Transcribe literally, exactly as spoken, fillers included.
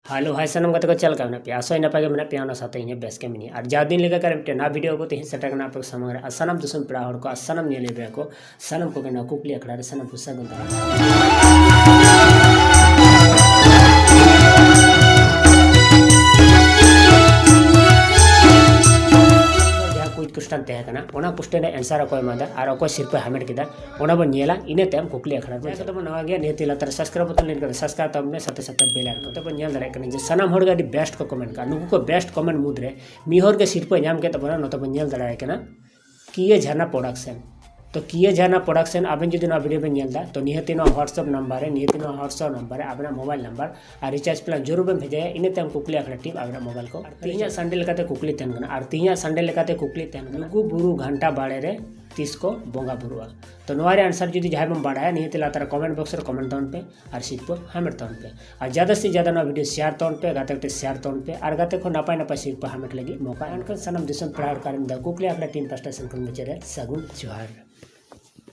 Hello, ᱦᱟᱭ ᱥᱟᱱᱟᱢ ᱜᱟᱛᱮ ᱠᱚ, ᱪᱮᱫ ᱞᱮᱠᱟ ᱢᱮᱱᱟᱜ ᱯᱮᱭᱟ? ᱟᱥᱚᱜ ᱟᱹᱧ ᱱᱟᱯᱟᱭ ᱜᱮ ᱢᱮᱱᱟᱜ ᱯᱮᱭᱟ, ᱚᱱᱟ ᱥᱟᱶᱛᱮ ᱤᱧ ᱦᱚᱸ ᱵᱮᱥ ᱜᱮ ᱢᱤᱱᱟᱹᱧᱟ᱾ ᱟᱨ ᱡᱟᱣ ᱫᱤᱱ ᱞᱮᱠᱟ ᱜᱮ ᱟᱨ ᱢᱤᱫᱴᱮᱱ ᱱᱟᱣᱟ ᱵᱷᱤᱰᱤᱭᱳ ᱟᱹᱜᱩ ᱛᱮ ᱤᱧ ᱥᱮᱴᱮᱨ ᱠᱟᱱᱟ ᱟᱯᱮ ᱠᱚ ᱥᱟᱢᱟᱝ ᱨᱮ᱾ ᱟᱨ ᱥᱟᱱᱟᱢ ᱫᱤᱥᱚᱢ ᱯᱮᱲᱟ ᱦᱚᱲ ᱠᱚ ᱟᱨ ᱥᱟᱱᱟᱢ ᱧᱮᱞᱮᱫ ᱯᱮᱭᱟ ᱠᱚ, ᱥᱟᱱᱟᱢ ᱠᱚᱜᱮ ᱱᱚᱣᱟ ᱠᱩᱠᱞᱤ ᱟᱠᱷᱲᱟ ᱨᱮ ᱥᱟᱱᱟᱢ ᱠᱚ ᱥᱟᱹᱜᱩᱱ ᱫᱟᱨᱟᱢ᱾ ᱡᱟᱦᱟᱸ ᱠᱩᱭᱤᱡ ᱠᱚᱥᱪᱮᱱ ᱛᱟᱦᱮᱸ ᱠᱟᱱᱟ, ᱚᱱᱟ ᱠᱚᱥᱪᱮᱱ ᱨᱮ ᱮᱱᱥᱟᱨ ᱚᱠᱚᱭ ᱮᱢᱟᱫᱟ ᱟᱨ ᱚᱠᱚᱭ ᱥᱤᱨᱯᱟᱹ ᱦᱟᱢᱮᱴ ᱠᱮᱫᱟ, ᱚᱱᱟ ᱵᱚᱱ ᱧᱮᱞᱟ᱾ ᱤᱱᱟᱹ ᱛᱟᱭᱚᱢ ᱠᱩᱠᱞᱤ ᱟᱠᱷᱲᱟ ᱨᱮ ᱵᱚᱱ ᱪᱟᱞᱟᱜᱼᱟ᱾ ᱱᱚᱣᱟ ᱜᱮ ᱱᱤᱦᱟᱹᱛᱤ ᱞᱟᱛᱟᱨ ᱨᱮ ᱥᱟᱵᱥᱠᱨᱟᱭᱤᱵ ᱵᱚᱴᱚᱱ ᱞᱤᱱ ᱠᱟᱛᱮ ᱥᱟᱵᱥᱠᱨᱟᱭᱤᱵ ᱛᱟᱵᱚᱱ ᱢᱮ, ᱥᱟᱛᱮ ᱥᱟᱛᱮ ᱵᱮᱞ ᱟᱭᱠᱚᱱ᱾ ᱱᱚᱛᱮ ᱵᱚᱱ ᱧᱮᱞ ᱫᱟᱲᱮᱭᱟᱜ ᱠᱟᱱᱟ ᱡᱮ ᱥᱟᱱᱟᱢ ᱦᱚᱲ ᱜᱮ ᱟᱹᱰᱤ ᱵᱮᱥᱴ ᱠᱚ ᱠᱚᱢᱮᱱᱴ ᱠᱟᱜᱼᱟ᱾ ᱱᱩᱠᱩ ᱠᱚ ᱵᱮᱥᱴ ᱠᱚᱢᱮᱱᱴ ᱢᱩᱫᱽ ᱨᱮ ᱢᱤᱫ ᱦᱚᱲ ᱜᱮ ᱥᱤᱨᱯᱟᱹ ᱧᱟᱢ ᱠᱮᱫ ᱛᱟᱵᱚᱱᱟ᱾ ᱱᱚᱛᱮ ᱵᱚᱱ ᱧᱮᱞ ᱫᱟᱲᱮᱭᱟᱭ ᱠᱟᱱᱟ ᱠᱤᱭᱟᱹ ᱡᱷᱟᱨᱱᱟ ᱯᱨᱚᱰᱟᱠᱥᱚᱱ᱾ ᱛᱚ ᱠᱤᱭᱟᱹ ᱡᱷᱟᱨᱱᱟ ᱯᱨᱚᱰᱟᱠᱥᱚᱱ, ᱟᱵᱮᱱ ᱡᱩᱫᱤ ᱱᱚᱣᱟ ᱵᱷᱤᱰᱤᱭᱳ ᱵᱮᱱ ᱧᱮᱞ ᱮᱫᱟ, ᱛᱚ ᱱᱤᱦᱟᱹᱛᱤ ᱱᱚᱣᱟ WhatsApp ᱱᱟᱢᱵᱟᱨ ᱨᱮ, ᱱᱤᱦᱟᱹᱛᱤ ᱱᱚᱣᱟ WhatsApp ᱱᱟᱢᱵᱟᱨ ᱨᱮ ᱟᱵᱮᱱᱟᱜ ᱢᱳᱵᱟᱭᱤᱞ ᱱᱟᱢᱵᱟᱨ ᱟᱨ ᱨᱤᱪᱟᱨᱡᱽ ᱯᱞᱟᱱ ᱡᱚᱨᱩᱨ ᱵᱮᱱ ᱵᱷᱮᱡᱟᱭᱟ᱾ ᱤᱱᱟᱹ ᱛᱟᱭᱚᱢ ᱠᱩᱠᱞᱤ ᱟᱠᱷᱲᱟ ᱴᱤᱢ ᱟᱵᱮᱱᱟᱜ ᱢᱳᱵᱟᱭᱤᱞ ᱠᱚ᱾ ᱟᱨ ᱛᱮᱦᱮᱧᱟᱜ ᱥᱟᱱᱰᱮ ᱞᱮᱠᱟᱛᱮ ᱠᱩᱠᱞᱤ ᱛᱟᱦᱮᱱ ᱠᱟᱱᱟ, ᱟᱨ ᱛᱮᱦᱮᱧᱟᱜ ᱥᱟᱱᱰᱮ ᱞᱮᱠᱟᱛᱮ ᱠᱩᱠᱞᱤ ᱛᱟᱦᱮᱱ ᱠᱟᱱᱟ, ᱞᱩᱜᱩ ᱵᱩᱨᱩ ᱜᱷᱟᱱᱴᱟ ᱵᱟᱲᱮ ᱨᱮ ᱛᱤᱥ ᱠᱚ ᱵᱚᱸᱜᱟ ᱵᱩᱨᱩᱜᱼᱟ? ᱛᱚ ᱱᱚᱣᱟ ᱨᱮᱭᱟᱜ ᱟᱱᱥᱟᱨ ᱡᱩᱫᱤ ᱡᱟᱦᱟᱸᱭ ᱵᱚᱱ ᱵᱟᱲᱟᱭᱟ, ᱱᱤᱦᱟᱹᱛᱤ ᱞᱟᱛᱟᱨ ᱨᱮ ᱠᱚᱢᱮᱱᱴ ᱵᱚᱠᱥ ᱨᱮ ᱠᱚᱢᱮᱱᱴ ᱛᱟᱵᱚᱱ ᱯᱮ ᱟᱨ ᱥᱤᱨᱯᱟᱹ ᱦᱟᱢᱮᱴ ᱛᱟᱵᱚᱱ ᱯᱮ᱾ ᱟᱨ ᱡᱟᱫᱟ ᱥᱮ ᱡᱟᱫᱟ ᱱᱚᱣᱟ ᱵᱷᱤᱰᱤᱭᱳ ᱥᱮᱭᱟᱨ ᱛᱟᱵᱚᱱ ᱯᱮ, ᱜᱟᱛᱮ ᱜᱟᱛᱮ ᱥᱮᱭᱟᱨ ᱛᱟᱵᱚᱱ ᱯᱮ, ᱟᱨ ᱜᱟᱛᱮ ᱠᱷᱚᱱ ᱱᱟᱯᱟᱭ ᱱᱟᱯᱟᱭ ᱥᱤᱨᱯᱟᱹ ᱦᱟᱢᱮᱴ ᱞᱟᱹᱜᱤᱫ ᱢᱚᱠᱟ᱾ ᱮᱱᱠᱷᱟᱱ ᱥᱟᱱᱟᱢ ᱫᱤᱥᱚᱢ ᱯᱮᱲᱟ ᱦᱚᱲ ᱠᱚ ᱟᱨ ᱢᱤᱫ ᱫᱷᱟᱣ ᱠᱩᱠᱞᱤ ᱟᱠᱷᱲᱟ ᱴᱤᱢ ᱯᱟᱥᱴᱟ ᱥᱮᱱ ᱠᱷᱚᱱ ᱢᱩᱪᱟᱹᱫ ᱨᱮ ᱥᱟᱹᱜᱩᱱ ᱡᱚᱦᱟᱨ᱾